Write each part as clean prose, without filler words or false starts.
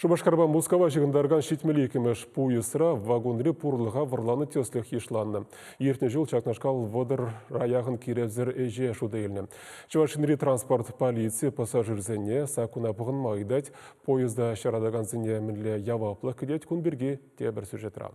Шупашкарпа Мускава ҫыхӑнтаракан 72-мӗш пуйӑсра вакунри пурлӑха вӑрланӑ тӗслӗх йышланнӑ. Иртнӗ ҫул ҫакнашкал 30 яхӑн киревсӗр ӗҫе шута илнӗ. Чӑваш Енри транспорт полицийӗ пассажирсене саккуна пӑхӑнма ыйтать. Поезда ҫаратакансене мӗнле яваплӑх кӗтет кун пирки тепӗр сюжетра.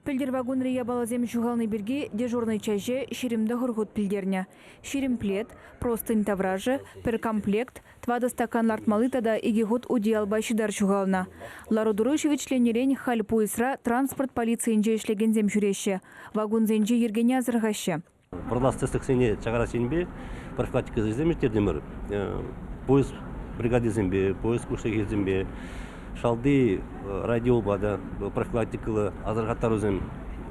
Пӗлтӗр вакунри япаласем ҫухални пирки дежурнӑй чаҫе 29 хут пӗлтернӗ. 20 плед, простынь таврашӗ, пӗр комплект, тӑватӑ стакан лартмалли тата икӗ хут утиялпа ҫытар ҫухалнӑ. Лару-тӑру ҫивӗчленнӗрен халь пуйӑсра транспорт полицийӗнче ӗҫлекенсем ҫӳреҫҫӗ, вакунсенчи йӗркене асӑрхаҫҫӗ. Вӑрлас тӗслӗхсене чакарас енӗпе профилактика ӗҫӗсем ирттертӗмӗр. Поезд бригадисемпе, поезд пуҫлӑхӗсемпе, шалти радиопа та профилактикӑллӑ асӑрхаттарусем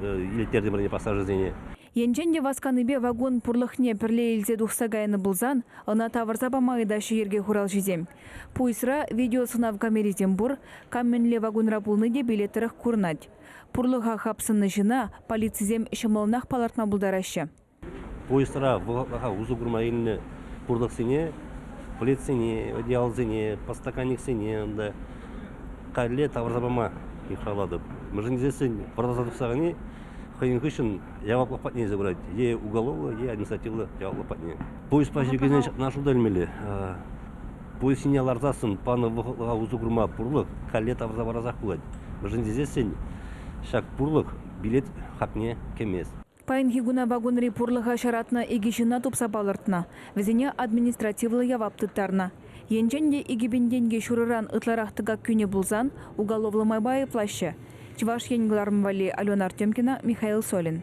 илеттертӗмӗр пассажирсене. Енчен те васканипе вакун пурлӑхне пӗрле илсе тухса кайнӑ пулсан ӑна тавӑрса пама ыйтаҫҫӗ йӗрке хуралҫисем. Пуйӑсра видеосӑнав камерисем пур, кам мӗнле вакунра пулни те билет тӑрӑх курӑнать. Пурлӑха хапсӑннӑ ҫынна полицисем ҫӑмӑллӑнах палӑртма пултараҫҫӗ. Поездра вӑхӑтлӑха усӑ курма илнӗ пурлӑхсене, пледсене, одеялсене, подстаканниксене унта калле тавӑрса пама йыхравлатӑп. Мӗншӗн тесессӗн вӑрласа тухса кайни хӑйӗн хыҫҫӑн яваплӑх патне илсе пырать. Е уголовлӑ, е административлӑ яваплӑх патне. Поездпа ҫӳрекенсен ҫакна шута илмелле. Поезд ҫине ларсассӑн панӑ вӑхӑтлӑха усӑ курма пурлӑх калле тавӑрса парасах пулать. Мӗншӗн тесессӗн ҫак пурлӑх билет хакне кӗмест. Паянхи куна вакунри пурлӑха ҫаратнӑ икӗ ҫынна тупса палӑртнӑ. Вӗсене административлӑ явап тыттарнӑ. Енчен те 2000 тенкӗ ҫурӑран ытларах тӑкак кӳнӗ пулсан уголовлӑ майпа айӑплаҫҫӗ. Чӑваш Ен кӑларӑм валли Алена Артемкина, Михаил Солин.